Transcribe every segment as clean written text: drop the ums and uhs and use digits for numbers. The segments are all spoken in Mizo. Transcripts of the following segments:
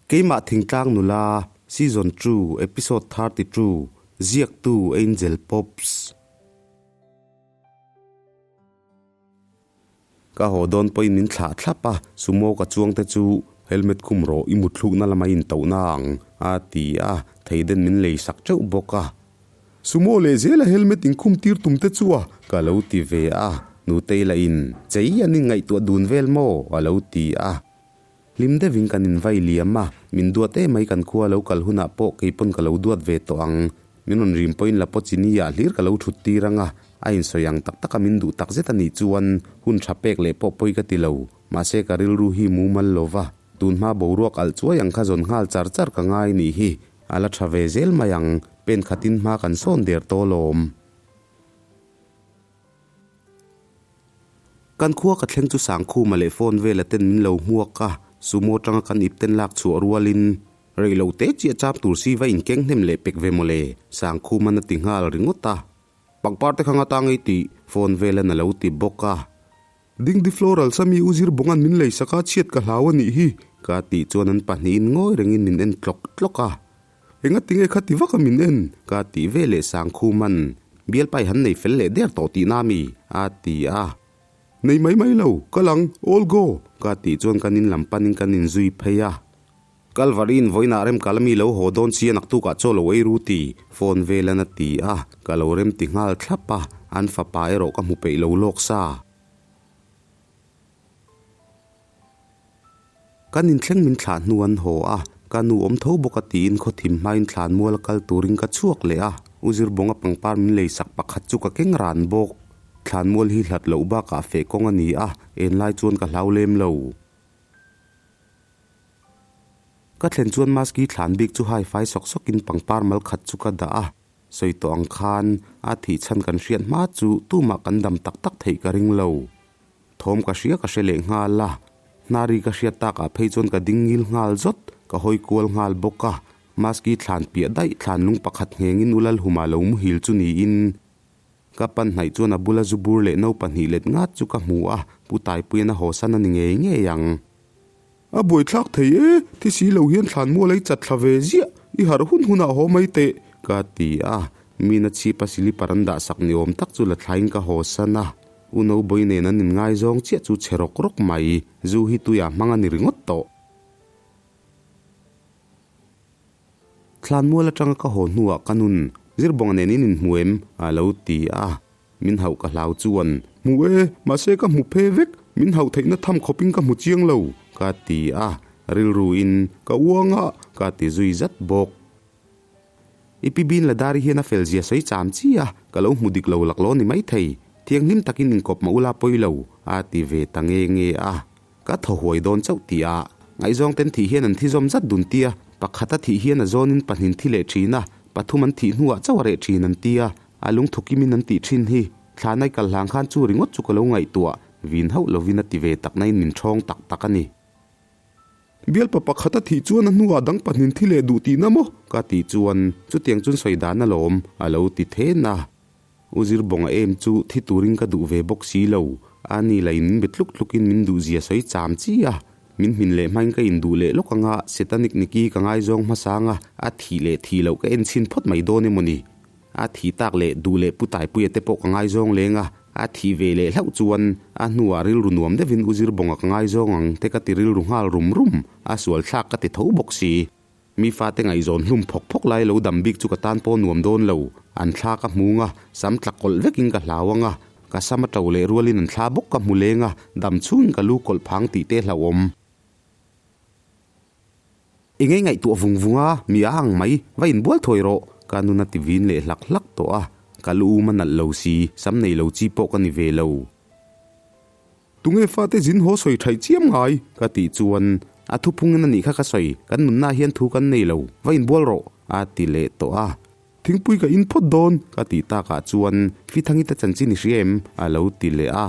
Keimah Thingtlang Nula, Season 2, Episode 32, Ziaktu Angel Pops. Ka haw dawn pawhin min thlah thlap a, sumo ka chuang te chu helmet khum rawh i mutthlukna lama in tohna ang a ti a, thei den min lei sak teuh bawk a. Sumo leh zela helmet inkhum tir tum te chu a ka lo ti ve a, nutei lah in chei an inngaihtuah dun vel maw a lo ti a. Hlim deuhin kan invai liam a, min duat emai kan khua lo kal hunah pawh keipawn ka lo duat ve tawh ang. Min rawn rim pawhin la pawh chini ah hlir ka lo thut tir ang a, a insawi ang tak taka min duh tak zet a nih chuan hun tha pek leh pawh pawi ka ti lo. Mahse ka rilru hi mumal lo va, tunhma boruak alh chuai ang kha zawn nghal char char ka ngai nih hi, a la tha ve zel mai ang, pen khatin hma kan sawn der tawh alawm. Kan khua ka thleng chu Sangkhuma leh phone vela ten min lo hmuak a, sumo atanga kan ip ten lak chhuah rualin rei lo te chiah cham tur si va inkeng hnem leh pek ve mawle, Sangkhuman a ti nghal ringawt a. Pangpar te kha nga tang ei tih phone velan a lo ti bawk a. Dingdi floral sa mi u zir bawngan min lei sak a, chhiat ka hlau a nih hi, ka tih chuan an pahnihin ngawi rengin min en tlawk tlawk a. Enga tinge kha ti vak a min en? Ka tih ve leh Sangkhuman, Bialpai han nei fel leh der tawh tihna mi? a ti a. Nei mai mai lo, kal ang, all go! Ka tih chuan kan in lam panin kan inzui phei a. Kalvarin vawiinah remkal ami lo haw dawn sia naktukah chaw lo ei ru ti phone velan a ti a, ka lo rem ti nghal thlap a, an fapa erawh ka hmu peih lo lawk sa. Kan inthleng min thlah hnu an haw a, ka nu awm tho bawk a tiin khawthim hmain thlan mual a kal turin ka chhuak leh a, U Zirbawnga pangpar min lei sak pakhat chu ka keng ran bawk. Thlan mual hi hlat loh bakah feh kawng a ni a, enlai chuan ka hlau lem lo. Ka thlen chuan maski thlan bik chu hai fai sawk sawkin pangpar mal khat chu ka dah a, sawi tawh ang khan a thih chhan kan hriat hma chu tumah kan dam tak tak theih ka ring lo. Thawm ka hria ka hre leh nghal a, hnari ka hriat takah phei chuan ka ding ngil nghal zawt, ka hawi kual nghal bawk a, maski thlan piah daih thlan lung pakhat nghengin u Lalhuma lo muhil chu niin ka pan hnaih chuan a bula zu bur leh no pahnih let ngat chu ka hmu a, Pu Taipuian a hawsan a ni ngei ngei ang. A buaithlak thei e, thi si lo hian thlan mual ei chat thla ve ziah, i harh hun hunah haw mai teh, ka ti a, mina chhipa silipar an dah sak ni awm tak chu la thlain ka hawsan a, U Noboi nen an inngaizawng chiah chu chhe rawk rawk mai, zu hi tuiah hmang a ni ringawt tawh. Thlan mual atanga ka haw hnuah ka nun, Zirbawnga nen in inhmu em? a lo ti a, min hauh ka hlau chuan, Hmu e, mahse ka hmu phe vek, min hauh theihna tham khawpin ka hmu chiang lo, ka ti a, rilruin, Ka uang a, ka ti zui zat bawk. I pi bin la dari hian a fel zia sawi cham chi a, ka lo hmu dik lo laklawh ni maithei. Thianghlim takin inkawp mah ula pawi lo, a ti ve ta nge nge a. Ka thaw huai dawn chauh tih a, ngaihzawng ten thih hian an thi zawm zat dun tia, pakhat a thih hian a zawnin pahnin thi leh thin a, pathum an thih hnuah chauh a reh thin an tia, a lungthu kimin an tih thin hi. Thlanai kal hlang khan chu ringawt chu ka lo ngaihtuah, vin hauh lovin a ti ve takna in min ṭhawng tak tak a ni. Bialpa pakhat a thih chuan a hnuah dang pahnin thi leh duh tihna maw? Ka tih chuan chutiang chuan sawi dan alawm a lo ti then a. U Zirbawnga em chu thi turin ka duh ve bawk si lo. A ni la in min be tluk tlukin min duh zia sawi cham chi a. Min hmin leh hmain ka induh leh lawk anga Setanic Niki ka ngaizawng hmasanga a thih leh thih loh ka en chhin phawt mai dawn emaw ni? A thih tak leh duh leh pu Taipuia te pawh ka ngaizawng leng a, a thih ve leh hlauh chuan a hnuah rilru nuam deuhin u Zirbawnga ka ngaizawng ang te ka ti rilru nghal rum rum, a sual thlak ka ti tho bawk si. Mi fate ngaihzawn hlum phawk phawk lai lo dam bik chu ka tan pawh nuam dawn lo, an thla ka hmung a, sam tla kawlh vekin ka hlau ang a, ka sam a to leh rualin an thla bawk ka hmu leng a, dam chhungin ka lu kawlh phang tih te hlauhawm. I ngei ngaihtuah vung vung a, mi a ang mai, va inbual thawi rawh, ka nun a ti vin leh hlak hlak tawh a, ka lu um a nalh lo si, sam nei lo chi pawh ka ni ve lo. Tunge fate zin haw sawi thaih chiam ngai? ka tih chuan, A thu phungin a nih kha ka sawi, kan nunna hian thu kan nei lo, va inbual rawh, a ti leh tawh a. Thingpui ka in phawt dawn, ka tih takah chuan, Fithangi te chanchin i hria em? a lo ti leh a.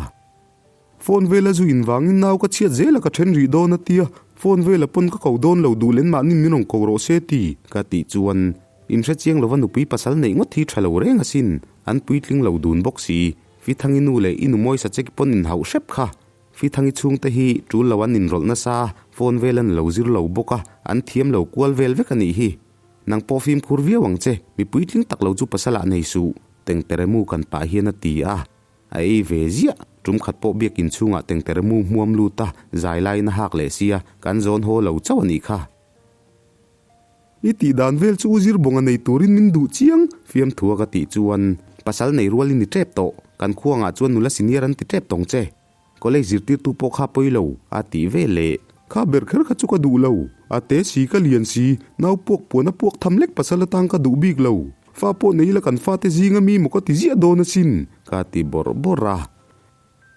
Phone vela zu in vangin nau ka chhiat zel a ka then rih dawn a tia, phone vela pawn ka ko dawn lo duh len mahni min rawn ko rawh se ti ka tih chuan in hre chiang lova nupui pasal neih ngawt hi tha lo reng asin, an puitling lo dun bawk si, Fithangi nu leh i nu mawi sa che pawn in hauh hrep kha. Fithangi chhungte hi tul lo an inrawlh nasa, phone vel an lo zir lo bawk a, an thiam lo kual vel vek a nih hi. Nang pawh fimkhur viau ang che, mi puitling tak lo chu pasal ah nei suh, Tengteremu kan pah hian a ti a. A ei ve ziah, tum khat pawh biakin chhungah Tengteremu hmuam lut a, zai laiin a hak leh sia, kan zawn haw lo chauh a nih kha. I tih dan vel chu u Zirbawnga nei turin min duh chiang, fiamthua ka tih chuan pasal nei rual i ni tep tawh, kan khuangah chuan nula senior an ti tep tawng che. College zirtirtu pawh kha pawi lo, a tih ve leh. Kha ber kher kha chu ka duh lo, a te si ka lian si, nau puak puan a puak tham lek pasal atang ka duh bik lo, fa pawh nei ila kan fate zinga mi maw ka ti ziah dawn asin, ka ti bawrh bawrh a.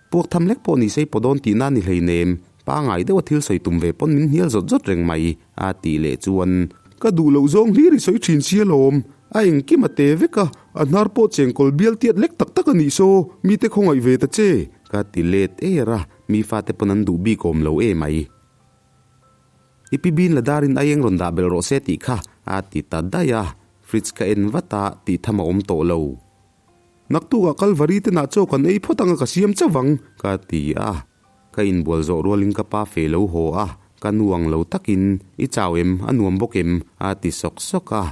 Puak tham lek pawh ni sei paw dawn tihna ni hleinem, pangai deuha thil sawi tum ve pawn min hnial zawt zawt reng mai, a tih leh chuan. Ka duh loh zawng hlir i sawi thin si alawm, a engkim a te vek a, a hnar pawh chengkawl bial tiat lek tak tak a nih saw, mite khawngaih ve ta che, ka ti let er a, mi fate pawn an duh bik awm lo emai. I pi bin la darin aieng rawn dah belh rawh se tih kha, a ti ta daih a, fridge ka en vat a, tih tham a awm tawh lo. Naktukah Kalvari te nah chaw kan ei phawt anga ka siam chauh ang, ka ti a. Ka inbual zawh rualin ka pa fe lo haw a, ka nu ang lo takin, I chau em, a nuam bawk em? a ti sawk sawk a.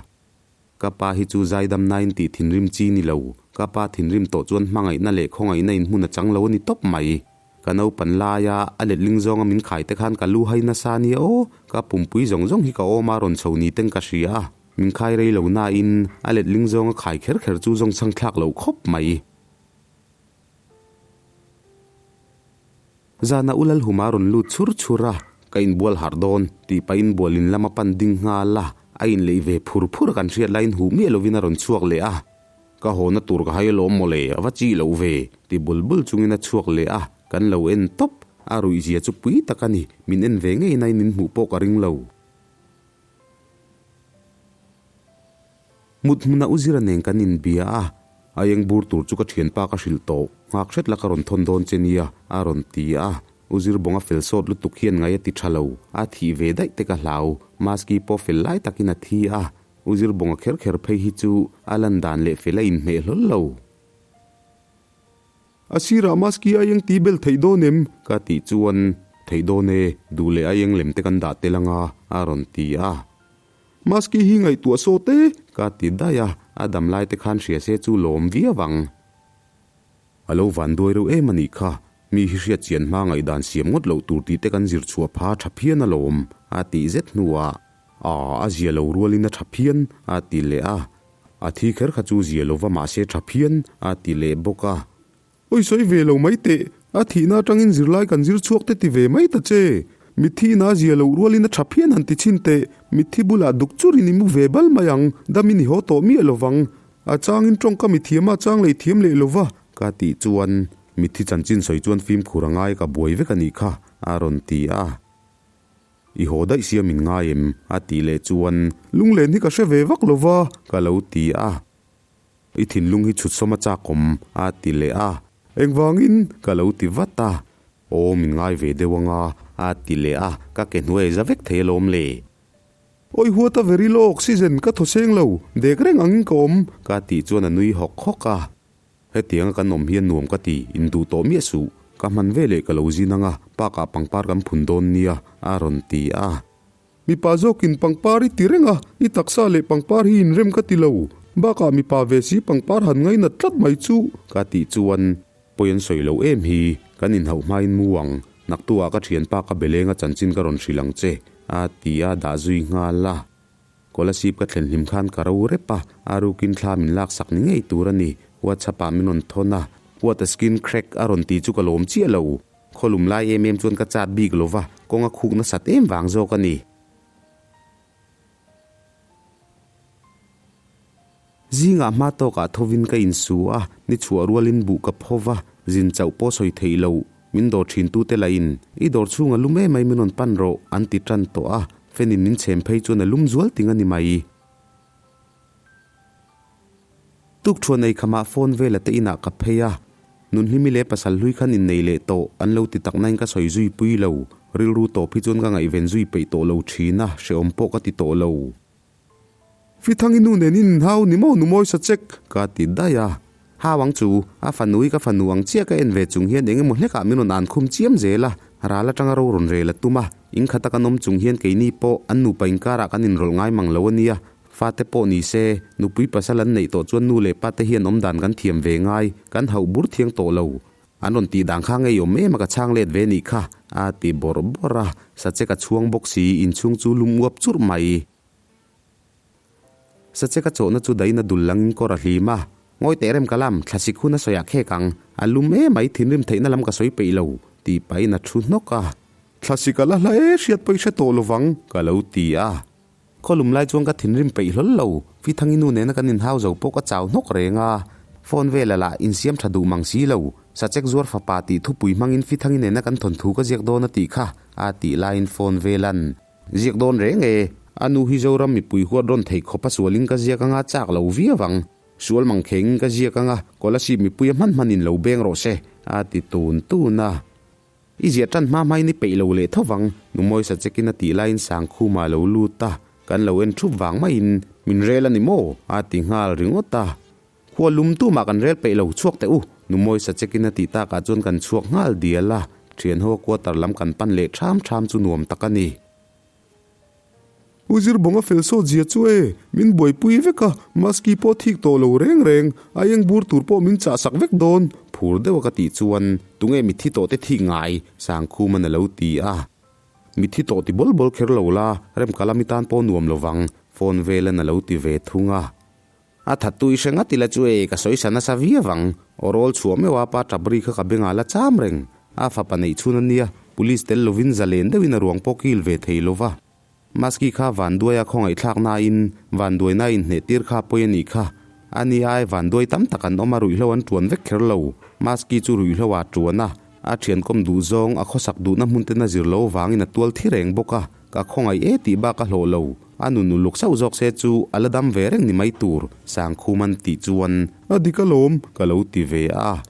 Ka pa hi chu zaidam nain tih thinrim chi ni lo, ka pa thinrim tawh chuan hmangaihna leh khawngaihna inhmun a chang lo a ni tawp mai. Ka naupan laia a letling zawnga min khai te khan ka lu hai nasa nia aw, ka pumpui zawng zawng hi ka awm a rawn chho ni ten ka hria a. Min khai rei lo nain a letling zawnga khai kher kher chu zawng chhang thlak lo khawp mai. Zana u Lalhuma rawn lut chhur chhur a, ka inbual harh dawn tih pahin bual in lam a pan ding nghal a, a inleih ve phur phur a kan hriat laiin huh miah lovin a rawn chhuak leh a. Ka hawna tur ka hai alawm mawle, a va chih loh ve, ti bul bul chungin a chhuak leh a, kan lo en tawp. A ruihzia chu pui tak a ni, min en ve ngei nain min hmuh pawh ka ring lo. Mut hmuna u Zira nen kan inbia a, a eng bur tur chu ka thianpa ka hrilh tawh, nghak hret la ka rawn thawn dawn che nia, a rawn ti a. U Zir bawnga fel sawt lutuk hian ngai a ti tha lo, a thih ve daih te ka hlau, Maski pawh fel lai takin a thi a, U Zir bawnga kher kher phei hi chu a lan dan leh fel a inhmeh hlawl lo. A sirah maski a eng ti bel theih dawn em? Ka tih chuan, Theih dawn e, duh leh a eng lem te kan dah tel anga, a rawn ti a. Maski hi ngaihtuah sawt e, ka ti daih a, a dam lai te khan hria se chu lawm viau ang. A lo van duai reuh em a nih kha, mi hi hriat chian hma ngaihdan siam ngawt loh tur tih te kan zir chhuah pha tha phian alawm, a tih zet hnuah, Aa, a zia lo rualin a tha phian, a ti leh a. A thi kher kha chu zia lova mahse tha phian, a ti leh bawk a. Awi sawi ve lo mai teh, a thihna atangin zirlai kan zir chhuak te ti ve mai ta che. Mitthi ina zia loh rualin a tha phian han ti chhin teh, mitthi bulah duk churin i mu ve bal mai ang, damin i haw tawh miah lovang. A changin tawngka mithiam a chang leh thiam leh lova. Ka tih chuan mitthi chanchin sawi chuan fimkhur a ngai ka buai vek a nih kha, a rawn ti a. I haw daih sia min ngai em? a tih leh chuan, Lunglen hi ka hre ve vak lo va, ka lo ti a. I thinlung hi chhut sawm a chak awm, a ti leh a. Engvangin? ka lo ti vat a. Aw, min ngai ve deuh anga, a ti leh a, ka ke hnuai za vek thei alawm le. Awi huat a very low oxygen ka thaw seng lo, dek reng angin ka awm, ka tih chuan a nui hawk hawk a. Hetianga kan awm hian nuam ka ti, induh tawh miah suh. Ka hman ve leh ka lo zin anga, park ah pangpar kan phun dawn nia, a rawn ti a. Mipa zawkin pangpar i ti reng a, i taksa leh pangpar hi inrem ka ti lo. Bakah mipa ve si pangpar han ngainat tlat mai chu, ka tih chuan pawi an sawi lo em hi, kan inhauh hmain mu ang, naktuah ka thianpa ka belenga chanchin ka rawn hrilh ang che, a ti a, dah zui nghal a. Kolasib ka thlen hlim khan ka ro rep a, a rukin thla min laksak ni ngei tur a ni. WhatsApp ah min rawn thawn a, What a skin crack a rawn ti chu ka lawm chiah lo. Khawlum lai em em chuan ka chat bik lo va, kawng a khuk nasat em vang zawk a ni. Zingah hma tawkah thovin ka insu a, ni chhuah rualin buh ka pho va, zin chauh pawh sawi theih lo. Min dawr thin tute lahin, I dawr chhunga lum em mai min rawn pan rawh, an ti tan tawh a, fan-in min chhem phei chuan a lum zual ting a ni mai. Tukthuan ei khamah phone vela te inah ka phei a, Nunhlimi leh pasal hlui khan innei leh tawh, an lo ti tak nain ka sawi zui pui lo. Rilru tawp hi chuan ka ngaihven zui peih tawh lo thin a, hrehawm pawh ka ti tawh lo. Fithangi nu nen in inhau ni maw nu mawi sa chek? ka ti daih a. Hau ang chu, a fanu hi ka fanu ang chiah ka en ve chung hian eng emaw hlekah min rawn an khum chiam zel a, ral atanga ro rawn rel a tum a, in khata kan awm chung hian keini pawh an nupa inkarah kan inrawlh ngai mang lo a nia, fate pawh ni se, nupui pasal an neih tawh chuan nu leh pate hian awmdan kan thiam ve ngai, kan hauh bur thiang tawh lo. An rawn tih dan kha ngei awm em a ka chhang let ve nih kha, a ti bawrh bawrh a, sachek a chhuang bawk si, inchhung chu lum uap churh mai. Sachek a chawhna chu daina dul langin kawr a hlim a, Ngawi teh rem ka lam, thlasik hun a sawiah khek ang, a lum em mai, thinrim theihna lam ka sawi peih lo, tih pahin a thu hnawk a. Thlasik a la hla e, hriat pawh i hre tawh lovang, ka lo ti a. Khaw lum lai chuan ka thinrim peih hlawl lo, Fithangi nu nena kan inhau zo pawh ka chau hnawk reng a. Phone vela lah insiam tha duh mang si lo, Sachek zuar fapa tih thupui hmangin Fithangi nena kan thawnthu ka ziak dawn a tih kha, a tih laiin phone velan. Ziak dawn reng e, a nu hi Zoram mipui huat rawn theih khawp a sualin ka ziak anga chak lo viau ang. Sual mang khengin ka ziak anga Kolasib mipui a hman hmanin lo beng rawh se, a ti tun tun a. I ziah tan hma hmain i peih lo leh tho vang, Numawi Sachekin a tih laiin Sangkhuma a lo lut a, kan lo en thup vang maiin, Min rel a ni maw? a ti nghal ringawt a. Khua lum tumah kan rel peih lo chhuak teh u, Numawi Sachekin a tih takah chuan kan chhuak nghal dial a, thianho a quarter lam kan pan leh ṭham ṭham chu nuam tak a ni. U Zirbawnga fel sawt zia chu e, min buaipui vek a, maski pawh thik tawh lo reng reng, a eng bur tur pawh min chah sak vek dawn. Phur deuh a ka tih chuan, Tunge mitthi tawh te thik ngai? Sangkhuman a lo ti a. Mitthi tawh ti bawl bawl kher lo la, Remkalami tan pawh nuam lo vang, phone velan a lo ti ve thung a. A thattu i hre ngat ila chu e, ka sawi sa nasa viau ang. Aw rawl chhuah meuh a pa tap ri kha ka bengah la cham reng. A fapa neih chhun a nia, police tel lovin zalen deuhin a ruang pawh kil ve thei lo va. Maski kha vanduaia khawngaihthlak nain vanduaina inhneh tir kha pawi a nih kha. A ni ai vanduai tam tak an awm a ruihhlo an tuan vek kher lo. Maski chu ruihhlo ah tuan a, a thiankawm duh zawng a khawsak duhna hmun ten a zir lo vangin a tual thi reng bawk a, ka khawngaih e tih bak a hlawh lo. A nun uluk sauh zawk se chu a la dam ve reng ni mai tur, Sangkhum an tih chuan. A dik alawm, ka lo ti ve a.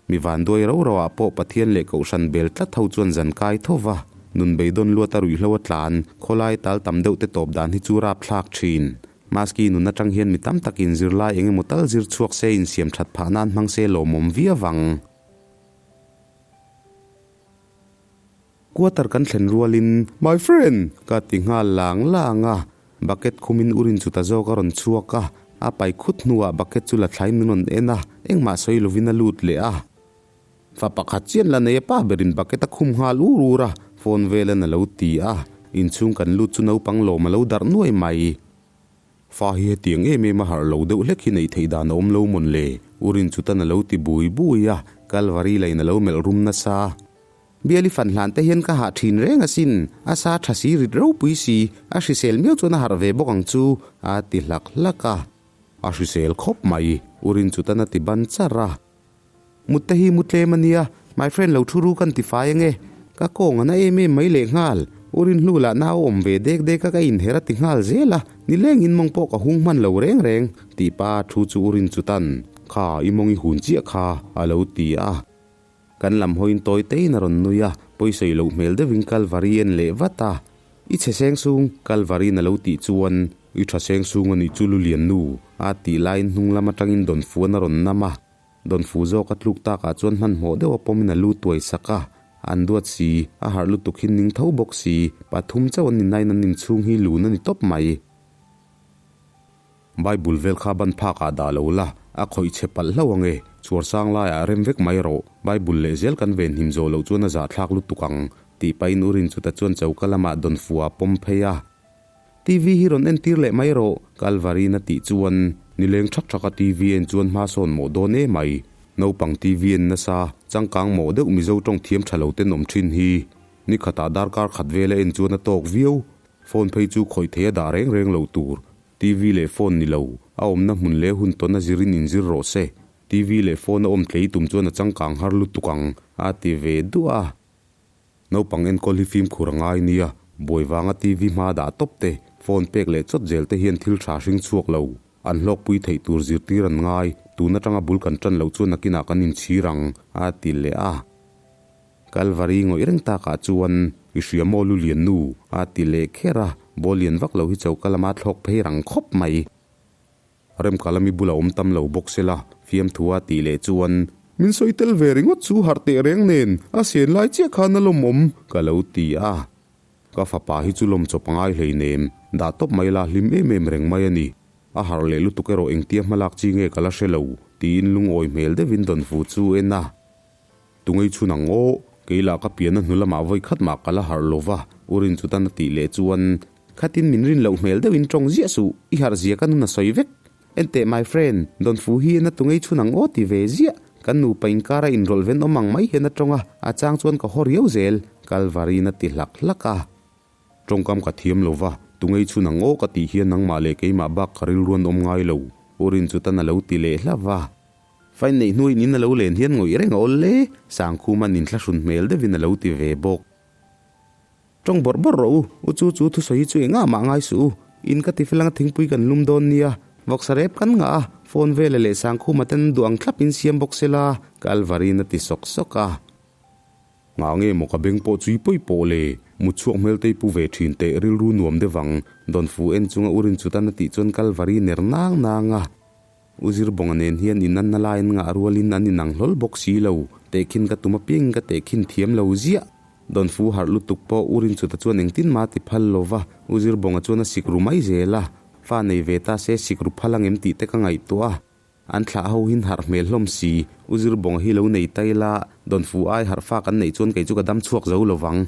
Mi vanduai ro ro ah pawh Pathian leh Kohhran bel tlat ho chuan zan kai tho va, nun beidawn luat a ruihhlo a tlan, khawlai tal tam deuh te tawp dan hi chu rapthlak thin. Maski nun atang hian mi tam takin zirlai eng emaw tal zir chhuak se insiam that phah nan hmang se lawmawm viau ang. Quarter kan thlen rualin, My friend! Ka ti nghal lang lang a, bucket khumin urin chu ta zawk a rawn chhuak a, a pai khut hnuah bucket chu la thlai min rawn en a, engmah sawi lovin a lut leh a. Fa pakhat chian la nei a pa berin bucket a khum nghal ur ur a, phone velan a lo ti a, inchhung kan lut chu naupang lawm a lo darh nuai mai. Fa hi hetiang em em a harh lo deuh hlek hi neih theih dan a awm lo mawn le? Urin chutan a lo ti bui bui a, Kalvari lain a lo melh rum nasa. Biali fan hlan te hian ka hah thin reng asin, a sa tha si rit ropui si, a hrisel miau chuan a harh ve bawk ang chu, a ti hlak hlak a. A hrisel khawp mai, Urin chutan a ti ban char a. Mut te hi mu tlem a nia, my friend lo thu ru kan ti fai ange, ka kawng a na em em mai leh nghal, Urin hnu lah nau awm ve dek dek a ka inher a ti nghal zel a, nileng in mawng pawh ka hung hman lo reng reng, tih pa thu chu Urin chutan, Kha i mawng i hun chiah kha, a lo ti a. Kan lam hawiin tawi tein a rawn nui a, pawisawi loh hmel deuhin Kalvari en leh vat a. I chhe seng sung, Kalvari'n a lo tih chuan, I tha seng sung a nih chu Lulian nu, a tih laiin hnung lam atangin Dawnfuan a rawn nam a. Dawnfu zawk a tluk takah chuan hmanhmawh deuh a pawmin a lu tuai sak a. An duat si, a harh lutuk hi ning tho bawk si, pathum chauh an ni nain an inchhung hi lun a ni tawp mai. Bible vel kha ban phak ah dah lo la, a khawih chhe palh hlauh ang e, chhuar sang lai ah rem vek mai rawh, Bible leh zel kan ven him zawh loh chuan a zahthlak lutuk ang, tih pahin u Rinchuta chuan choka lamah Dawnfua a pawm phei a. TV hi rawn entir leh mai rawh, Kalvarin a tih chuan nileng thak thak a TV en chuan hma sawn mawh dawn e mai. Naupang TV en nasa, changkang mawh deuh Mizo tawng thiam tha lo ten awm thin hi. Nikhatah darkar khat vela en chuan a tawk viau, phone phei chu khawih thei a dah reng reng lo tur. TV leh phone ni lo, a awmna hmun leh hun tawn a zirin inzir rawh se. TV leh phone a awm tlei tum chuan a changkang har lutuk ang, a ti ve duah a. Naupang enkawl hi fimkhur a ngai nia, buai vanga TV hma dah tawp te, phone pek leh chawt zel te hian thil tha hring chhuak lo. An hlawkpui theih tur zirtir an ngai, tun atanga bul kan tan loh chuan nakinah kan inchhir ang, a ti leh a. Kalvari ngawih reng takah chuan, I hria maw lu lian nu? a ti leh kher a, ball lian vak lo hi choka lama thlawk phei rang khawp mai. Remkalami bula awm tam lo bawk se la, Fiamthua tih leh chuan. Min sawi tel ve ringawt chu harh teh reng nen a sen lai chiah khan a lawmawm ka lo ti a. Ka fapa hi chu lawm chawp a ngai hleinem, dah tawp mai la hlim em em reng mai a ni. A harh leh lutuk erawh engtia hmalak chi nge ka la hre lo, tiin lungawi hmel deuhin Dawnfu chu en a. Tungei chhun ang aw, kei lah ka pianna hnu lamah vawi khat mah ka la harh lo va, U Rinchutan a tih leh chuan. Khatin min rin loh hmel deuhin tawng ziah suh, i harh zia ka nun a sawi vek. Enteh my friend, Dawnfu hi ena tungei chhun ang aw ti ve ziah, kan nupa inkara inrawlh ven awm ang mai hian a tawng a, a chang chuan ka haw riau zel, Kalvarin a ti hlak hlak a. Tawngkam ka thiam lo va, tungei chhun ang aw ka tih hian nangmah leh keimah bak ka rilruan awm ngai lo, U Rinchutan a lo ti leh hlauh va. Fain neih hnuaiin in a lo len hian ngawih reng a awl le, Sangkhuma'n inthlahrun hmel deuhin a lo ti ve bawk. Tawng bawrh bawrh rawh u, u chu chu thusawi hi chu engah mah ngai suh u, in ka tifel anga thingpui kan lum dawn nia, vawksa rep kan ngah a, phone vela leh Sangkhuma ten an duh ang thlap in siam bawk sela, Kalvarin a ti sawk sawk a. Ngah nge maw ka beng pawh chui pawi pawh le, mut chhuak hmel te i pu ve thin teh rilru nuam deuh ang, Dawnfu en chunga u Rinchutan a tih chuan Kalvari ner nang nang a. U Zirbawnga nen hian in anna lai an ngah rualin an inang hlawl bawk si lo, tehkhin ka tum apiangin ka tehkhin thiam lo ziah. Dawnfu harh lutuk pawh U Rinchuta chuan engtin mah a ti phal lo va, U Zirbawnga chuan a sik ru mai zel a. Fa nei ve ta se sik ru phal angem tih te ka ngaihtuah a. An thlah ho hin harh hmel hlawm si, U Zirbawnga hi lo nei ta ila, Dawnfu ai harh fa kan neih chuan kei chu ka dam chhuak zo lo vang.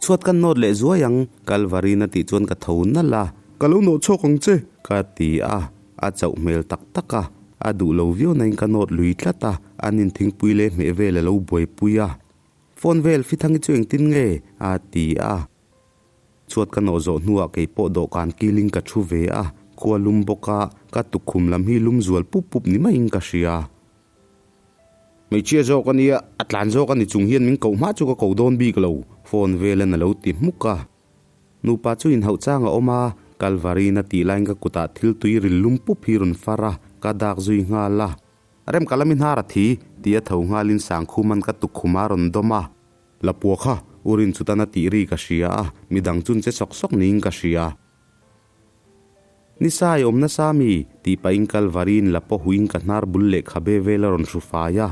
Chhuat kan nawt leh zuai ang, Kalvarin a tih chuan ka tho nalh a. Ka lo nawh chhawk ang che. Ka ti a, a chauh hmel tak tak a. A duh lo viau nain ka nawt lui tlat a, an in thingpui leh hmeh vel a lo buaipui a. Phone vel fithangi chu engtin nge? a ti a. Chhuat ka nawh zawh hnuah kei pawh dawhkan kilin ka thu ve a, khua lum bawk a, ka tukkhum lam hi lum zual pup pup ni maiin ka hria. Hmeichhia zawk a nia, a tlan zawk a ni chung hian min koh hma chu ka ko dawn bik lo, phone velan a lo ti hmuk a. Nupa chu inhauh chang a awm a, Kalvarin a tih laiin ka kutah thil tui ril lum pup hi rawn far a, ka dak zui nghal a. Rem ka lami hnar a thi, ti a tho nghalin Sangkhuman ka tukkhum a rawn dawm a. Lapua kha, U Rinchutan a tih ri ka hria a, midang chun che sawk sawk niin ka hria. Ni sai awm nasa mi? tih pahin Kalvarin la pawh huiin ka hnar bul leh khabe vel a rawn hru fai a.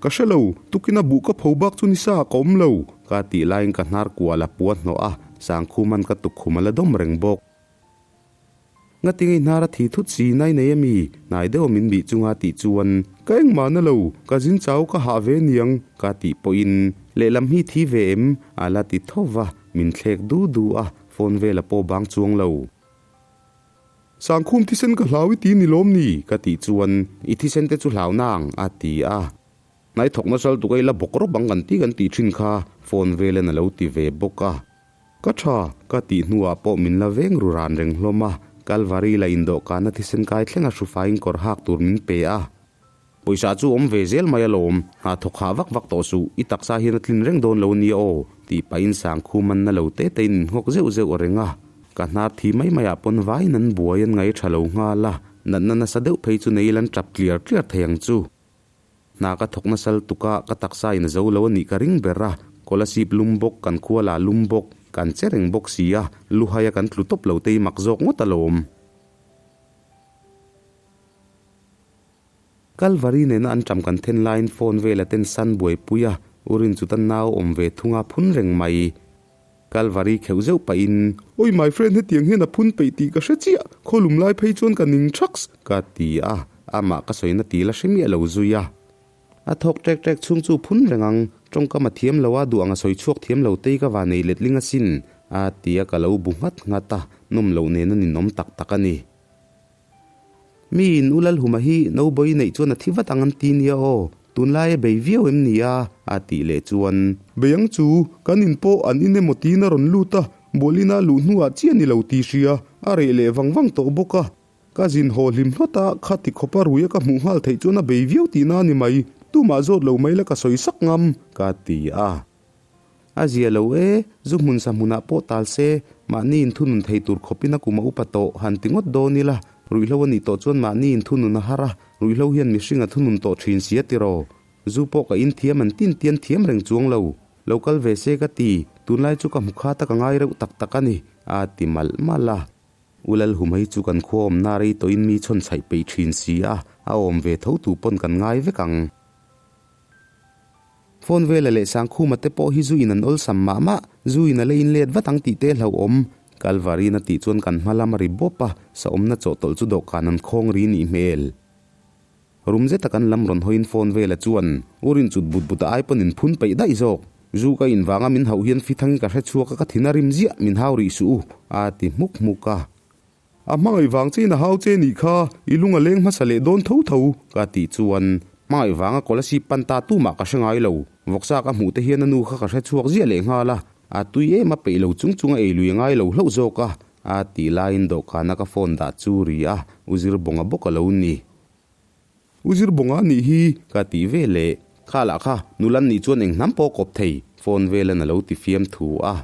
Ka hre lo, tukin a buh ka pho bak chu ni sa ka awm lo. Ka tih laiin ka hnar kual a pua hnawh a, Sangkhuman ka tukkhum a la dawm reng bawk. Ngatinge i hnar a thi thut si nai nei a mi? Hnai deuh a min bih chunga tih chuan. Ka engmah na lo, ka zin chau ka hah ve niang. Ka tih pawhin lehlam hi thi ve em? A la ti tho va, min thlek du du a. Phone vel a pawh bang chuang lo. Sangkhum thisen ka hlau i ti ni lawm ni? Ka tih chuan, I thisen te chu hlau nang, a ti a. Hnai thawk nasal tuk a ila bawk rawp ang kan ti kan tih thin kha, phone velan a lo ti ve bawk a. Ka tha, ka tih hnuah pawh min la veng ru ran reng hlawm a. Kalvari la indawhkana thisen kai thleng a hrufaiin kawr hak tur min pe a. Pawisa chu awm ve zel mai alawm, hna thawk hah vak vak tawh suh, i taksa hian a tlin reng dawn lo ania aw, tih pahin Sangkhum an na lo te tein in nghawk zeuh zeuh a reng a. Ka hnar thi mai maiah pawn vaiin an buai an ngaih tha lo nghal a, natna nasa deuh phei chu nei ila an tap tliar tliar thei ang chu. Hna ka thawk nasal tuk a, ka taksa in a zo lo a nih ka ring ber a, Kolasib lum bawk, kan khua lah lum bawk, kan che reng bawk si a, luhai a kan tlu tawp lo te i mak zawk ngawt alawm. Kalvari nena an ṭam kan then laiin phone vela ten san buaipui a, U Rinchuta nau awm ve thung a phun reng mai. Kalvari kheuh zeuh pahin. Oi my friend hetiang hian a phun peih tih ka hre chiah, khawlum lai phei chuan ka ning ṭhaks. Ka ti a, amah ka sawina ti la hre miah lo zui a. A thawk ṭek ṭek chhung chu phun reng ang, ṭawngkam a thiam lo a, duh ang a sawi chhuak thiam lo tei ka va nei letling asin, a ti a ka lo bu nghat nghat a, nawm loh nen a ninawm tak tak a ni. Mi in U Lalhuma hi Nobawi neih chuan a thi vat ang an ti nia aw, tunlai a bei viau em ni a? a tih leh chuan. Bei ang chu, kan in pawh an in emaw tiin a rawn lut a, bualina luh hnuah chiah ni lo ti hria, a reh leh vang vang tawh bawk a. Ka zin haw hlim hlawt a, kha ti khawpa ruia ka hmuh nghal theih chuan a bei viau tihna a ni mai, tumah zawt lo mai la ka sawi sak ngam, ka ti a. A zia lo e, zu hmun sa hmunah pawh tal se, mahni inthunun thei tur khawpin a kum a upa tawh, han ti ngawt dawn ila, ruihhlo a nih tawh chuan mahni inthunun a har a, ruihhlo hian mihring a thunun tawh thin si a tiraw? Zu pawh ka inthiam an tin tian thiam reng chuang lo, lo kal ve se ka ti, tunlai chu ka hmu kha ta ka ngai reuh tak tak a ni, a ti malh malh a. U Lalhuma hi chu kan khua awmna rei tawhin mi chhawn chhaih peih thin si a, a awm ve tho tu pawn kan ngai vek ang. Phone vela leh Sangkhuma te pawh hi zu in an awlsam mah mah, zu in a la in let vat ang tih te hlauhawm. Kalvarin a tih chuan kan hma lam a ri bawp a, sahawmna chawhtawlh chu dawhkan an khawng ri nih hmel. Rum zeta kan lam rawn hawiin phone vela chuan u rin chut but but a ai pawn in phun peih daih zawk. Zu ka in vanga min hauh hian fithangin ka hre chhuak a ka thin a rim ziah min hau rih suh u a ti hmuk hmuk a. A hmangaih vang che in a hau che nih kha i lung a leng hmasa leh dawn tho tho ka tih chuan hmangaih vanga Kolasib pan ta tumah ka hre ngai lo. Vawksa ka hmuh te hian a nu kha ka hre chhuak ziah leh nghal a, a tui em a peih lo chung chung a ei lui a ngai lo hlauh zawk a a tih laiin dawhkana ka phone dah chu ri a u Zirbawnga bawk a lo ni. U Zirbawnga nih hi ka tih ve leh kha lah kha nula nih chuan eng hnam pawh kawp thei phone velan a lo ti fiam thu a.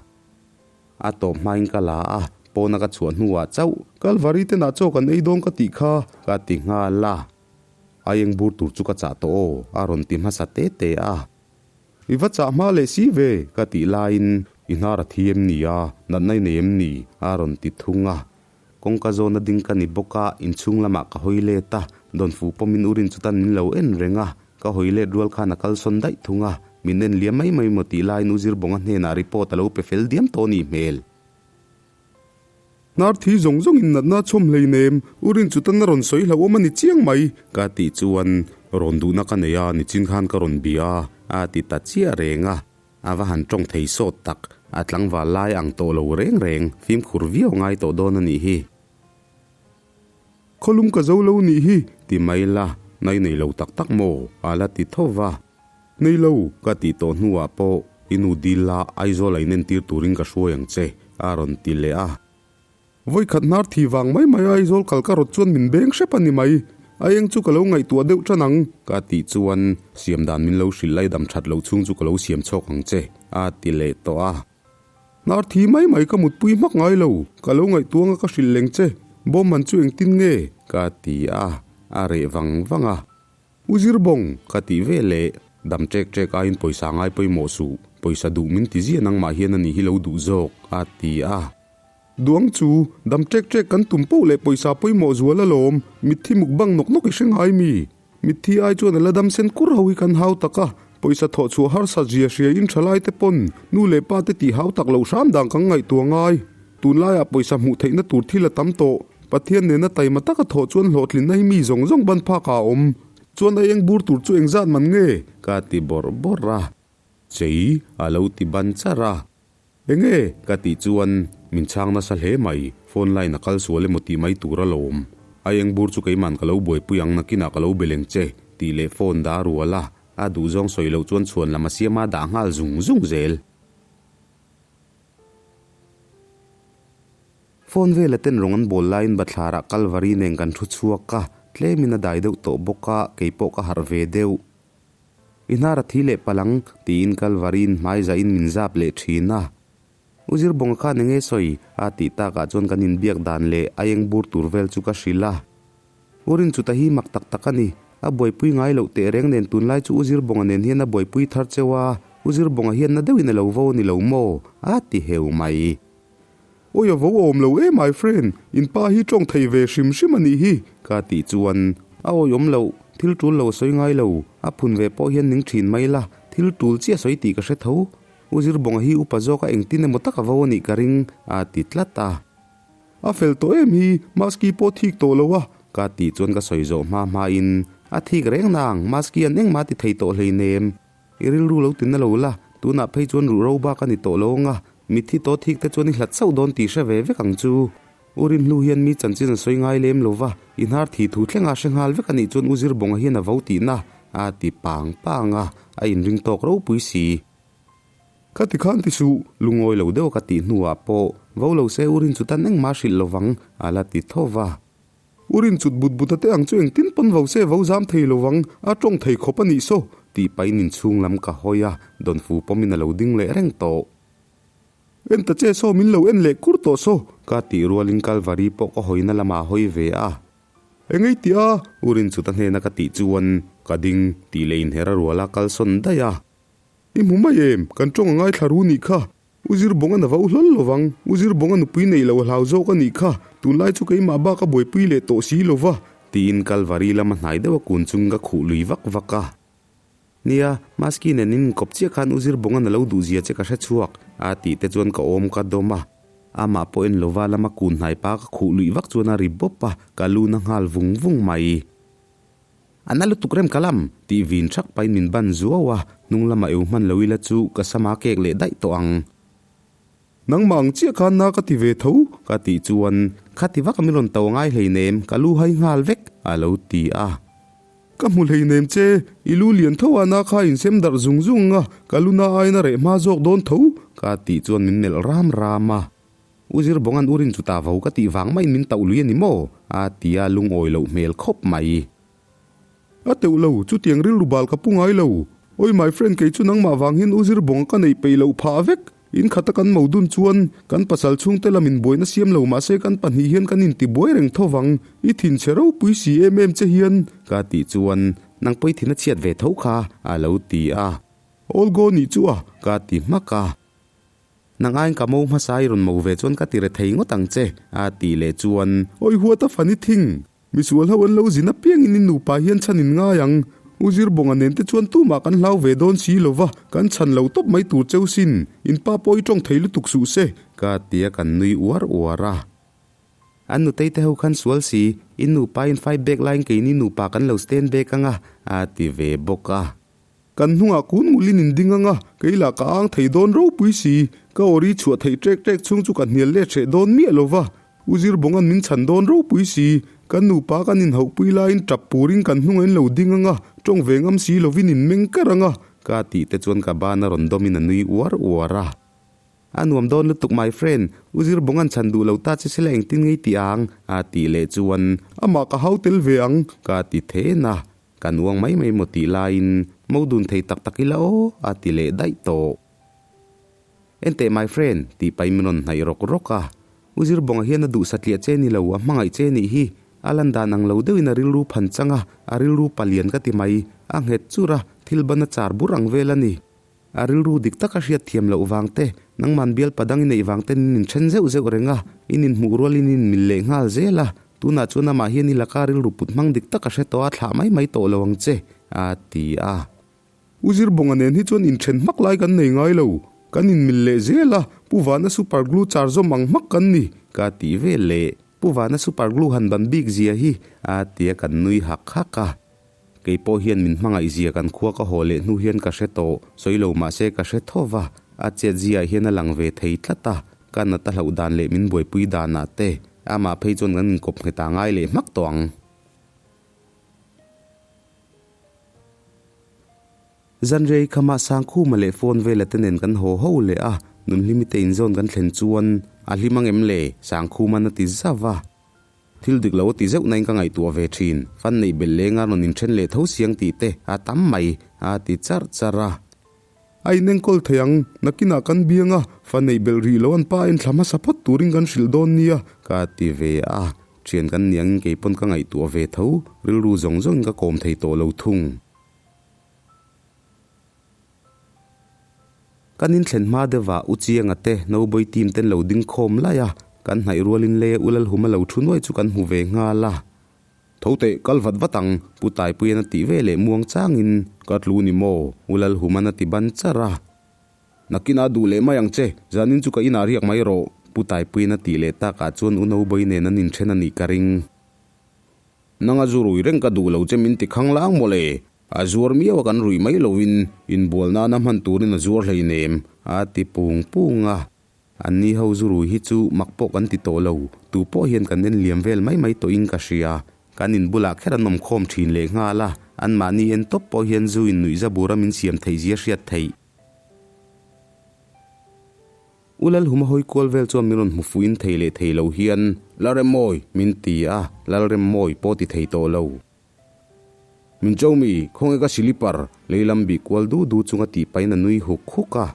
A tawp hmain ka la a, pawna ka chhuah hnuah chauh. Kalvari tenah chaw kan ei dawn ka tih kha. Ka ti nghal a. A eng bur tur chu ka chah tawh aw, a rawn ti hmasa te te a. I va chah hma leh si ve, ka tih laiin i hnar a thi em ni a, natna i nei em ni? a rawn ti thung a. Kawngka zawna ding ka ni bawk a, inchhung lamah ka hawi let a, Dawnfu pawmin u rin chutan min lo en reng a, ka hawi let rual khan a kalsawn daih thung a, min en liam mai mai maw tih laiin u Zirbawnga hnenah report a lo pe fel diam tawh nih hmel. Hnar thi zawng zawngin natna chhawm hleinem, u rin chutan a rawn sawi hlauhawm a ni chiang mai, ka tih chuan rawn duhna ka nei a, nichin khan ka rawn bia a, a ti ta chiah reng a. A va han tawng thei sawt tak, a tlangval lai ang tawh lo reng reng, fimkhur viau ngai tawh dawn a nih hi. Khawlum ka zo lo nih hi, ti mai la, nai nei lo tak tak maw? a la ti tho va. Nei lo, ka tih tawh hnuah pawh i nu dil la Aizawl a inentir turin ka hruai ang che, a rawn ti leh a. Vawikhat hnar thi vang mai mai Aizawl kal ka rawt chuan min beng hrep a ni mai. A eng chu ka lo ngaihtuah deuh tan ang. Ka tih chuan siam dan min lo hrilh lai dam that loh chhung chu ka lo siam chhawk ang che, a ti leh tawh a. Hnar thi mai mai ka mutpui hmak ngai lo, ka lo ngaihtuah anga ka hrilh leng che, bawm man chu engtin nge? Ka ti a, a reh vang vang a. U Zirbawng, ka tih ve leh, dam ṭek ṭek aiin pawisa ngai pawimawh suh, pawisa duh min ti ziah nangmah hian a nih hi lo duh zawk, a ti a. Duang chu, dam ṭek ṭek kan tum poh leh pawisa pawimawh zual alawm, mitthi mukbang nawk nawk i hre ngai mi? Mitthi ai chuan a la dam sen kur ho hi kan hau tak a, pawisa thawh chhuah harsa zia hria in ṭhalai te pawn nu leh pa te tih hau tak loh hram dan kan ngaihtuah ngai. Tunlaiah pawisa hmuh theihna tur thil a tam tawh. Pathian nena taima taka thawh chuan hlawhtlinna hi mi zawng zawng ban phak ah a awm. Chuan a eng bur tur chu engzat man nge? Ka ti bawrh bawrh a. Chei a lo ti ban char a. Enge? Ka tih chuan min chhang nasa hle mai. Phone line a kal sual emaw tih mai tur a lawm. A eng bur chu keiman ka lo buaipui ang nakinah ka lo beleng che tih leh phone dah a rual a. A duhzawng sawi loh chuan chhuan lam a siam a dah nghal zung zung zel. Phone vela ten rawng an bawl laiin bathlarah Kalvari nen kan thu chhuak a, tlemin a dai deuh tawh bawk a, keipawh ka harh ve deuh. I hnar a thi leh palh ang, tiin Kalvari'n hmai zahin min zap leh thin a. U Zirbawnga khan enge sawi? a tih takah chuan kan inbiak dan leh a eng bur tur vel chu ka hrilh a. U Rinchuta hi mak tak tak a ni. A buaipui ngai loh teh reng nen tunlai chu U Zirbawnga nen hian a buaipui thar cheu a, U Zirbawnga hian na deuhin a lo vo a ni lo maw? a ti heu mai. Awi a vo awm lo e my friend, in pa hi tawng thei ve hrim hrim a nih hi. Ka tih chuan a awi awm loh, thil tul lo a sawi ngai lo, a phun ve pawh hian ning thin mai la, thil tul chiah sawi tih ka hre tho. U Zirbawnga hi upa zawka engtin emaw tak a vo a nih ka ring, a ti tlat a. A fel tawh em hi, Maski pawh thik tawh lo a. Ka tih chuan ka sawi zawh hma hmain, A thik reng nang, Maski an engmah ti thei tawh hleinem. I rilru lo tina lo la, tunah phei chuan ruh ro bak a ni tawh lo ang a, mitthi tawh thik te chuan i hlat sauh dawn tih hre ve vek ang chu. U Rinhlu hian mi chanchin a sawi ngai lem lo va, i hnar thi thu thlenga hre nghal vek a nih chuan U Zirbawnga hian a vo tihna, a ti pang pang a, a inring tawk ropui si. Ka ti khan ti suh, lungawi lo deuh ka tih hnuah pawh vo lo se U Rinchutan engmah hrilh lo vang, a la ti tho va. U Rinchut but but a te ang chu engtin pawn vo se vo zam thei lo vang, a tawng thei khawp a nih saw, tih pahin inchhung lam ka hawi a, Dawnfu pawmin a lo ding leh reng tawh. En ta che saw min lo en leh kur tawh saw. Ka tih rualin Kalvari pawh ka hawina lamah a hawi ve a. Engei tih a? U Rinchuta hnena ka tih chuan ka ding tih leh inher a rual a kalsawn daih a. I hmu mai em? Kan tawng a ngaithla ru nih kha. U Zirbawnga na vau hlawl lovang, U Zirbawnga nupui nei lo a hlau zawk a nih kha, tunlai chu keimah bak a buaipui leh tawh si lova. Tiin Kalvari lama hnai deuh a kun chungin ka khuh lui vak vak a. Nia, Maski nen in inkawp chiah khan U Zirbawnga na lo duh zia che ka hre chhuak, a tih te chuan ka awm ka dawm a. Amah pawh en lova lama kun hnai pa ka khuh luih vak chuan a ri bawp a, ka lu na nghal vung vung mai. A na lutuk rem ka lam, tih vin thak pahin min ban zuau a, hnung lama eu hman lo ila chu ka sama kek leh daih tawh ang. Nangmah ang chiah khan na ka ti ve tho, ka tih chuan, Khati vak a min rawn to ngai hleinem, ka lu hai nghal vek, a lo ti a. Ka hmu hleinem che, i lu lian tho a na kha insem darh zung zung ang a, ka lu na aiin a reh hma zawk dawn tho, ka tih chuan min melh ram ram a. U Zirbawnga'n u rin chu ta vo ka tih vang maiin min tauh lui a ni maw? a ti a, lungawi loh hmel khawp mai. A teuh lo, chutiang rilru bal ka pu ngai lo. Oi my friend kei chu nangmah vang hian u Zirbawnga ka neih peih loh phah vek. In khata kan mo dun chuan kan pasal chhungte lam in buaina siam lo mahse kan pahnih hian kan intibuai reng tho vang. I thinchhe ropui si em em che hian. Ka tih chuan nang pawh i thin a chhiat ve tho kha a lo ti a. All go nih chu a, ka ti hmak a. Nang aiin ka mo hmasa i rawn mo ve chuan ka ti re thei ngawt ang che, a tih leh chuan. Awi huat a fani thing! Misual ho an lo zin apiangin i nupa hian chhan in ngai ang. U Zirbawnga nen te chuan tumah kan hlau ve dawn si lo va, kan chhan lo tawp mai tur cheu sin. In pa pawh i tawng thei lutuk suh se, ka ti a kan nui uar uar a. An nutei te ho khan sual si, in nupa in fight back laiin keini nupa kan lo stand back ang a, a ti ve bawk a. Kan hnungah kun ngulin in ding ang a, kei lah ka ang thei dawn ropui si. Ka awri chhuah theih ṭek ṭek chhung chu ka hnial let hreh dawn miah lo va. U Zirbawnga'n min chhan dawn ropui si. Kan nupa kan inhauhpui laiin ṭap purin kan hnungah in lo ding ang a, ṭawng ve ngam si lovin in meng kar ang a. Ka tih te chuan ka ban a rawn dawmin a nui uar uar a. A nuam dawn lutuk my friend, U Zirbawnga'n chhan duh lo ta che sela engtin ngei ti ang? a tih leh chuan, Amah ka hau tel ve ang, ka ti then a. Ka nuang mai mai maw tih laiin mo dun thei tak tak ila aw a ti leh daih tawh. Enteh my friend, tih pahin min rawn hnaih rawk rawk a. U Zirbawnga hian a duh satliah che ni lo, a hmangaih che nih hi. A lan dan ang lo deuhin a rilru phan chang a, a rilru palian ka ti mai. A nghet chur a, thil ban a char bur ang vel a ni. A rilru dik taka hriat thiam loh vang te, nangman bialpa dang i neih vang ten in inthen zeuh zeuh reng a, in inhmuh rualin in inmil leh nghal zel a, tunah chuan amah hian i laka rilru put hmang dik taka hre tawh a thlah mai mai tawh lo ang che, a ti a. U Zirbawnga nen hi chuan inthen hmak lai kan nei ngai lo, kan inmil leh zel a, Pu Vana super glue char zawm ang hmak kan ni, ka ti vel leh. Pu Vana super glue han ban bik zia hi, a ti a kan nui hak hak a. Kei pawh hian min hmangaih zia kan khua ka haw leh hnu hian ka hre tawh, sawi lo mahse ka hre tho va, a chet ziaah hian a lang ve thei tlat a, ka nat a hlauh dan leh min buaipui danah te, amah phei chuan kan inkawp nghet a ngai leh hmak tawh ang. Zanrei khamah Sangkhuma leh phone vela te nen kan haw ho leh a, Nunhlimi te inzawn kan thlen chuan a hlim ang em le? Sangkhuma'n a ti zauh va. Thil dik lo a ti zeuh nain ka ngaihtuah ve thin. Fan neih belh lenga rawn inthen leh tho siang tih te a tam mai, a ti charh charh a. A inenkawl thei ang, nakinah kan biang a, fa neih belh rih lo an pa a enthla hmasa phawt turin kan hrilh dawn nia, ka ti ve a. Thian kan ni angin kei pawn ka ngaihtuah ve tho, rilru zawng zawngin ka kawm thei tawh lo thung. Kan inthlen hma deuhah U Chianga te Noboi team ten lo ding khawm laih a, kan hnaih rualin le U Lalhuma lo thu nuai chu kan hmu ve nghal a. Tho teh, kal vat vat ang, Pu Taipuian a tih ve leh muang changin ka tlu ni maw? U Lalhuman a ti ban char a. Nakinah duh leh mai ang che, zanin chu ka inah riak mai rawh, Pu Taipuian a tih leh takah chuan U Noboi nen an inthen a nih ka ring. Nanga zu rui reng ka duh lo che min ti khang lang mawle, A zuar miau a kan ruih mai lovin inbual nana hman turin a zuar hleinem, a ti pung pung a. Anni ho zu rui hi chu mak pawh kan ti tawh lo, tu pawh hian kan en liam vel mai mai tawhin ka hria. Kan in bulah kher an awm khawm thin leh nghal a, anmahni en tawp pawh hian zu in nuihza bura min siam theih zia hriat theih. U Lalhuma hawi kual vel chuan min rawn hmu fuhin thei leh thei lo hian, Lalremmawi! min ti a, Lalremmawi pawh ti thei tawh lo. Min cho mi, khawnge ka silipar, lei lam bih kual du du chunga tih pahin a nui huk huk a.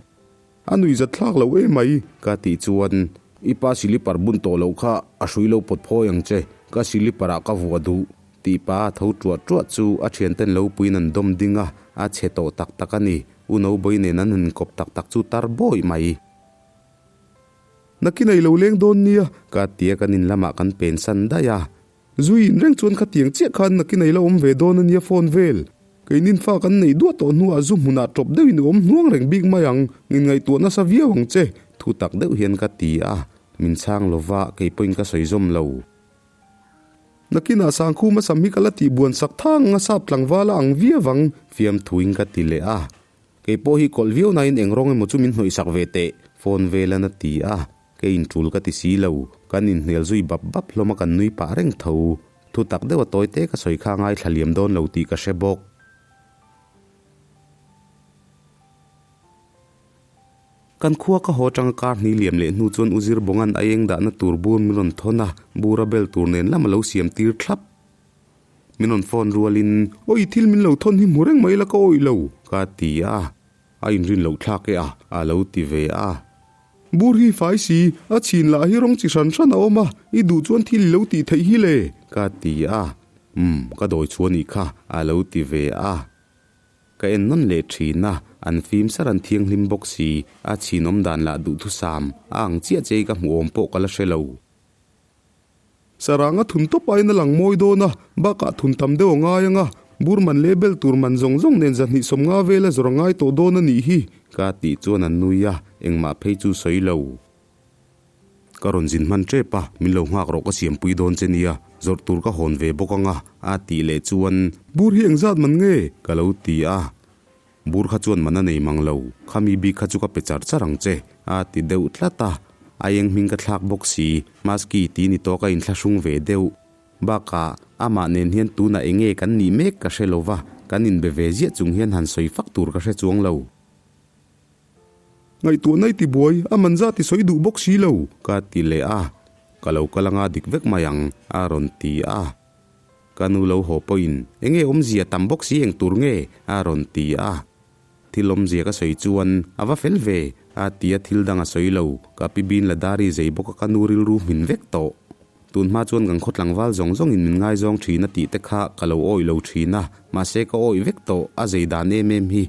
A nui zat thlak lo em mai, ka tih chuan, I pa silipar bun tawh loh kha a hrui lo pawt phawi ang che, ka silipar ah ka vuah duh, tih pa a tho tuah tuah chu a thianten lo puiin an dawm ding a, a chhe tawh tak tak a ni, U Noboi nen an han inkawp tak tak chu tar bawih mai. Nakin a i lo leng dawn nia, ka ti a kan in lamah kan pen san daih a. Zui in reng chuan khatiang chiah khan nakin a i la awm ve dawn a nia phone vel. Keinin fa kan neih duah tawh hnuah zu hmunah tawp deuhin i awm hnuang reng bik mai ang, nginngaihtuah nasa viau ang che, thu tak deuh hian ka ti a. Min chhang lova, kei pawhin ka sawi zawm lo. Nakinah Sangkhuma sam hi ka la tih buan sak thang a sap tlangval a ang viau ang, fiamthuin ka ti leh a. Kei pawh hi kawlh viau nain eng rawng emaw chu min hnawih sak ve teh, phone velan a ti a. Kei intul ka ti si lo, kan inhnial zui bap bap hlawm a kan nui pah reng tho. Thu tak deuh a tawi te ka sawi kha ngaithla liam dawn lo tih ka hre bawk. Kan khua ka haw atanga kar hnih liam leh hnu chuan U Zirbawnga'n a eng dahna tur bur min rawn thawn a, bur a bel tur nen lam a lo siam tir thlap. Min rawn phone rualin, Awi thil min lo thawn hi hmu reng mai la ka awih lo, ka ti a. A inrin loh thlak e a, a lo ti ve a. Bur hi fai si, a chhin lah hi rawng chi hran hran a awm a, i duh chuan thil i lo tih theih hi le, ka ti a. Umm, ka dawi chhuah nih kha, a lo ti ve a. Ka en nawn leh thin a, an fim sar an thianghlim bawk si, a chhinawm dan lah duhthusam a ang chiah che i ka hmuh awm pawh ka la hre lo. Saranga thun tawp aiin a lang mawi dawn a, bakah thun tam deuh a ngai ang a, bur man leh bel tur man zawng zawng nen zahnih 50 vela zawr a ngai tawh dawn a nih hi, ka tih chuan a nui a, engmah phei chu sawi lo. Ka rawn zin hman tep a, min lo nghak rawh ka siampui dawn che nia, zawrh tur ka hawn ve bawk ang a, a tih leh chuan, Bur hi engzat man nge? ka lo ti a. Bur kha chuan man a nei mang lo, khami bik kha chu ka pe char char ang che, a ti deuh tlat a. A eng hming ka thlak bawk si, Maski tih ni tawh ka inthlahrung ve deuh. Bakah, amah nen hian tunah eng nge kan nih mek ka hre lo va, kan inbe ve ziah chung hian han sawi fak tur ka hre chuang lo. Ngaihtuahna i ti buai, a man zat i sawi duh bawk si lo, ka ti leh a. Ka lo kal anga dik vek mai ang, a rawn ti a. Ka nu lo haw pawhin, Enge awmzia tam bawk si eng tur nge? a rawn ti a. Thil awmzia ka sawi chuan, A va fel ve, a ti a thil dang a sawi lo. Ka pi bin la dari zei bawk a ka nu rilru hmin vek tawh. Tun hma chuan kan khaw tlangval zawng zawngin min ngaizawng thin a tih te kha ka lo awih lo thin a, mahse ka awih vek tawh, a zei dan em em hi.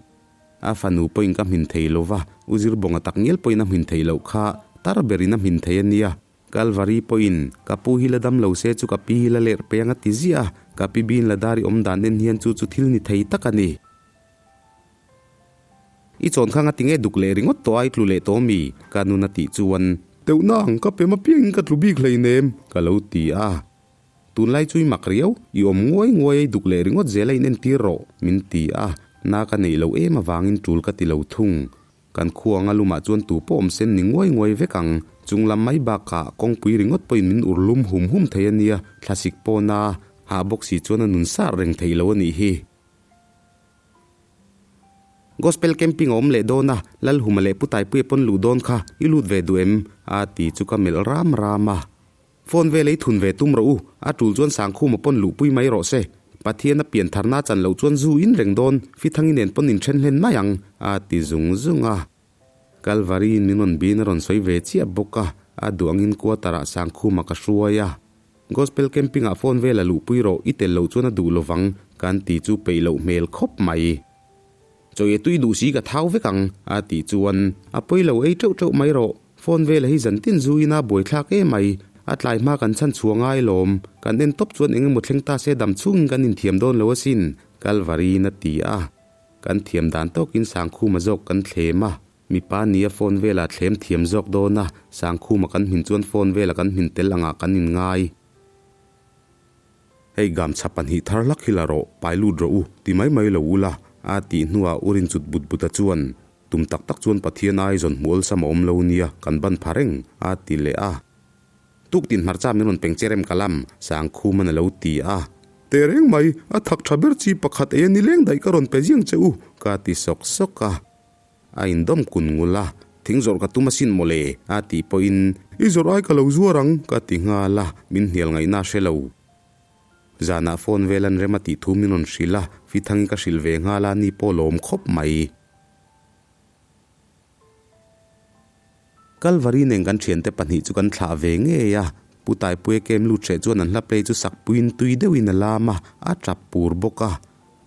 A fanu pawhin ka hmin thei lo va, U Zirbawnga tak ngial pawhin a hmin theih loh kha, tar berin a hmin thei a nia. Kalvari pawhin, Ka pu hi la dam lo se chu ka pi hi la lerh pe ang a ti ziah a, ka pi bin la dar i awm dan en hian chu chu thil ni thei tak a ni. I chawn kha nga ti nge duk leh ringawt tawh a i tlu leh tawh mi? Ka nun a tih chuan. Teuhna ang ka pem apiangin ka tlu bik hleinem, ka lo ti a. Tunlai chu i mak riau, i awm nguai nguai a i duk leh ringawt zel a in entir rawh, min ti a, na ka neih loh em avangin tul ka ti lo thung. Kan khua anga lumah chuan tu pawh awm sen ni nguai nguai vek ang, chung lam mai bakah kawngpui ringawt pawhin min ur lum hum hum thei a nia, thlasik pawna hah bawk si chuan a nun sar reng theih lo a nih hi. Gospel camping a awm leh dawn a, Lalhuma leh Pu Taipuia pawn luh dawn kha i lut ve duh em? a ti chu ka melh ram ram a. Phone vel ei thun ve tum rawh u, a tul chuan Sangkhuma pawn luhpui mai rawh se. Pathian a pian tharna chan loh chuan zu in reng dawn, Fithangi nen pawn in then hlen mai ang, a ti zung zung a. Kalvari in min rawn biin a rawn sawi ve chiah bawk a, a duh angin quarter ah Sangkhuma ka hruai a. Gospel camping ah phone vel a luhpui rawh, i tel loh chuan a duh lovang, kan ti chu peih loh hmel khawp mai. Chaw e tui duh si ka thau vek ang, a tih chuan, A pawi lo ei teuh teuh mai rawh, phone vela hi zan tin zu ina buaithlak em mai, a tlai hma kan chhan chhuah ngai lawm, kan en tawp chuan eng emaw thleng ta se dam chhungin kan inthiam dawn lo asin, Kalvariin a ti a. Kan thiam dan tawkin Sangkhuma zawk kan thlem a, mipa nia phone vela thlem thiam zawk dawn a, Sangkhuma kan hmin chuan phone vela kan hmin tel angah kan inngai. Hei gam chha pahnih thar hlak hi la rawh, pai lut rawh u, ti mai mai lo ula, a tih hnuah u rin chut but but a chuan, Tum tak tak chuan Pathian ai zawn hmu awlsam a awm lo nia, kan ban pha reng, a ti leh a. Tuk tin hmarcha min rawn peng che rem ka lam, Sangkhuman a lo ti a. Teh reng mai, a thak tha ber chi pakhat ei a ni leng daih ka rawn pe ziang che u, ka ti sawk sawk a. A indawm kun ngul a, Thing zawrh ka tum asin mawle, a tih pawhin, I zawrh ai ka lo zuar ang, ka ti nghal a, min hnial ngaihna a hre lo. Zanah phone vel an rem a tih thu min rawn hrilh a, Fithangi ka hrilh ve nghal a, ni pawh lawm khawp mai. Kalvari nen kan thiante pahnih chu kan thlah ve ngei a, Pu Taipuia kem lut hreh chuan an hla play chu sak puiin tui deuhin a lam a, a tap pur bawk a.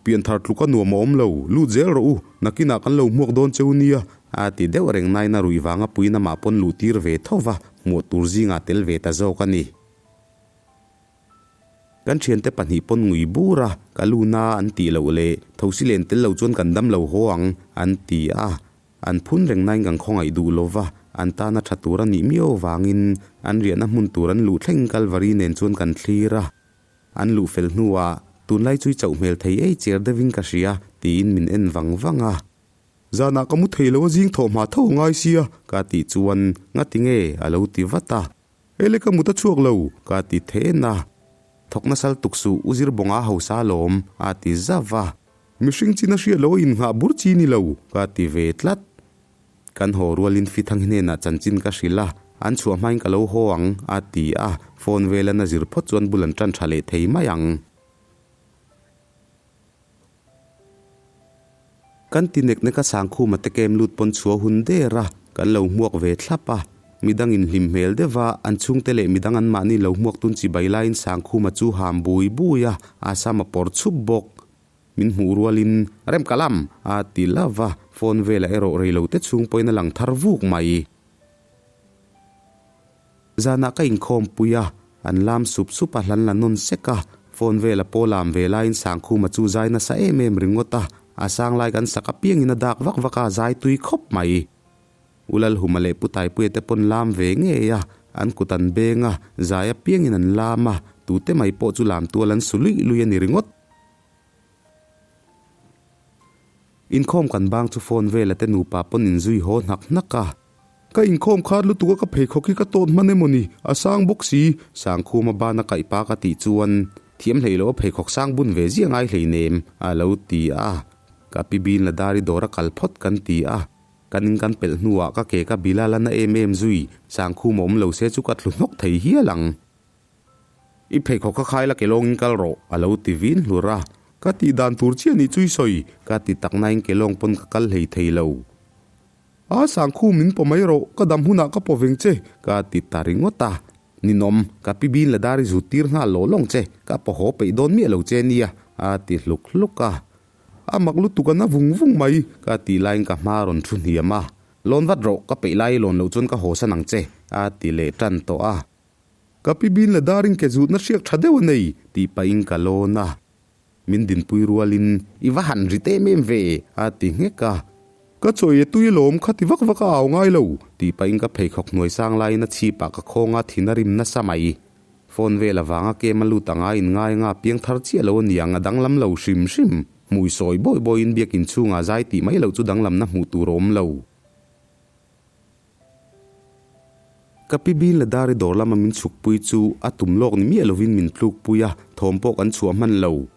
Pianthar tluk a nuam a awm lo, lut zel rawh u, nakinah kan lo hmuak dawn cheu nia, a ti deuh reng nain a ruih vanga puiin amah pawn luh tir ve tho va. Hmuh tur zingah tel ve ta zawk a ni. Kan thiante pahnih pawn ngui bur a, ka lu na an tih loh leh thosi len tel lo chuan kan dam lo haw ang an ti a. An phun reng nain kan khawngaih duh lo va, an tana tha tur a nih miau avangin an riahna hmun tur an luh thleng Kalvari nen chuan kan thlir a. An luh fel hnuah tunlai chu i chauh hmel thei ei cher deuhin ka hria tiin min en vang vang a. Zanah ka mu thei lo a zing thawh hma tho a ngai sia ka tih chuan ngati nge a lo ti vat a. Ele ka mut a chhuak lo ka ti then a. Thawk nasal tuk suh u zir bawnga hausa alawm a ti zauh a. Mihring chin a hriat lo a inngah bur chi ni lo ka ti ve tlat. Kan haw rualin Fithang hnenah chanchin ka hrilh a, an chhuah hmain ka lo haw ang a ti a, phone velan a zir phawt chuan bul an tan tha leh thei mai ang. Kan ti nek nek a Sangkhuma te kem lut pawn chhuah hun der a, kan lo hmuak ve thlap a. Midang in hlim hmel deuh a, an chhungte leh midang an mahni lo hmuak tun chibai laiin Sangkhuma chu ham bui bui a, a sam a pawr chhup bawk. Min hmuh rualin, Rem ka lam! a ti love a, phone velah erawh reilote chhung pawhin a lang thar vuk mai. Zanah ka inkhawm pui a, an lam sup sup a, hlan la nawn sek a, phone vel a paw lam ve laiin Sangkhuma chu zai nasa em em ringawt a, a sang lai kan sak apiangin a dak vak vak a, a zai tui khawp mai. U Lalhuma leh Pu Taipuia te pawn lam ve ngei a, an kut an beng a, zai apiangin an lam a, tute mai pawh chu lam tual an su luih luih a ni ringawt. Inkhawm kan bang chu phone vela te nupa pawn inzui haw hnak hnak a. Ka inkhawm khat lutuk a ka pheikhawk hi ka tawt hman emaw ni? A sang bawk si. Sangkhuma bana kaih pa ka tih chuan thiam hlei lo a pheikhawk sang bun ve ziah ngai hleinem a lo ti a. Ka pi bin la dari dawr a kal phawt kan ti a. Kan in kan pelh hnuah ka ke ka bila la na em em zui. Sangkhuma awm lo se chu ka tlu hnawk thei hial ang. I pheikhawk kha khai la ke lawngin kal rawh, a lo ti vin hlur a. Ka tih dan tur chiah nih chu i sawi, ka ti tak nain ke lawng pawn ka kal hlei thei lo. A sangkhu min paw mai rawh, ka dam hunah ka paw veng che, ka ti ta ringawt a. Ninawm, ka pi bin la dar i zut tir nghal lawh lawng che, ka paw haw peih dawn miah lo che nia, a ti hluk hluk a. A mak lutuk a na vung vung mai, ka tih laiin ka hma rawn thu hniam a. Lawn vat rawh, ka peih lai i lawn loh chuan ka haw san ang che, a ti leh tan tawh a. Ka pi bin la darin ke zutna hriak tha deuh a nei, tih pahin ka lawn a. Min dinpui rualin, I va han rit em em ve, a ti nghek a. Ka chawi e tui alawm, kha ti vak vak a au ngai lo, tih pahin ka pheikhawk hnuai sang laiin a chhipah ka khawng a, thin a rim nasa mai. Phone vel avanga kem a lut anga inngai anga piang thar chiah lo a niang, a danglam lo hrim hrim. Hmui sawi bawi bawiin biakin chhungah zai tih mai loh chu danglamna hmuh tur a awm lo. Ka pi Bin la Dari dawr lama min chhukpui chu a tum lawk ni miah lovin min tlukpui a, thawm pawh kan chhuah hman lo.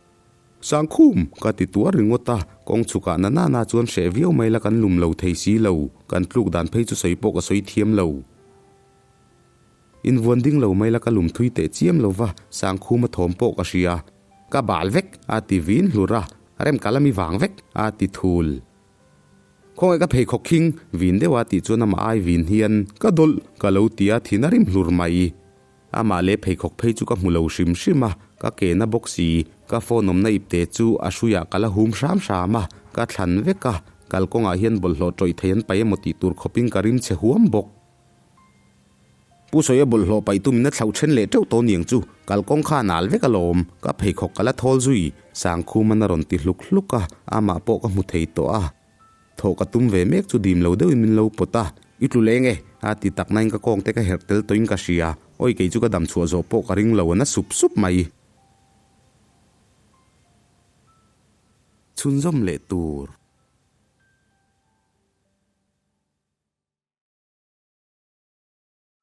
Sangkhum! Ka ti tuar ringawt a, kawng chhukah na nana chuan hreh viau mai la kan lum lo thei si lo, kan tluk dan phei chu sawi pawh ka sawi thiam lo. Invuan ding lo mai la ka lum thui teh chiam lo va, Sangkhuma thawm pawh ka hria. Ka bal vek! A ti vin hlur a, rem ka la mi vang vek! A ti thul. Khawngaih ka pheikhawk khing vin deuh a tih chuan amah ai vin hian ka dawlh ka lo ti a thin a rim hlur mai. Amah leh pheikhawk phei chu ka hmu lo hrim hrim a, ka ke na bawk si, ka phone awmna ipte chu a hruiah ka la hum hram hram a, ka thlan vek a, kalkawngah hian bawlhhlawh tawih thei an paih emaw tih tur khawpin ka rim chhe huam bawk. Pu Sawia bawlhhlawh paih tumin a thlauh then leh teuh tawh niang chu, kalkawng kha a nal vek alawm, ka pheikhawk ka la thawl zui, Sangkhuman a rawn ti hluk hluk a, amah pawh ka hmu thei tawh a. Thawh ka tum ve mek chu dim lo deuhin min lo pawt a, I tlu leng e, a ti tak nain ka kawngte ka herh tel tawhin ka hria, awi kei chu ka dam chhuah zawh pawh ka ring lo a na sup sup mai. Chhunzawm leh tur.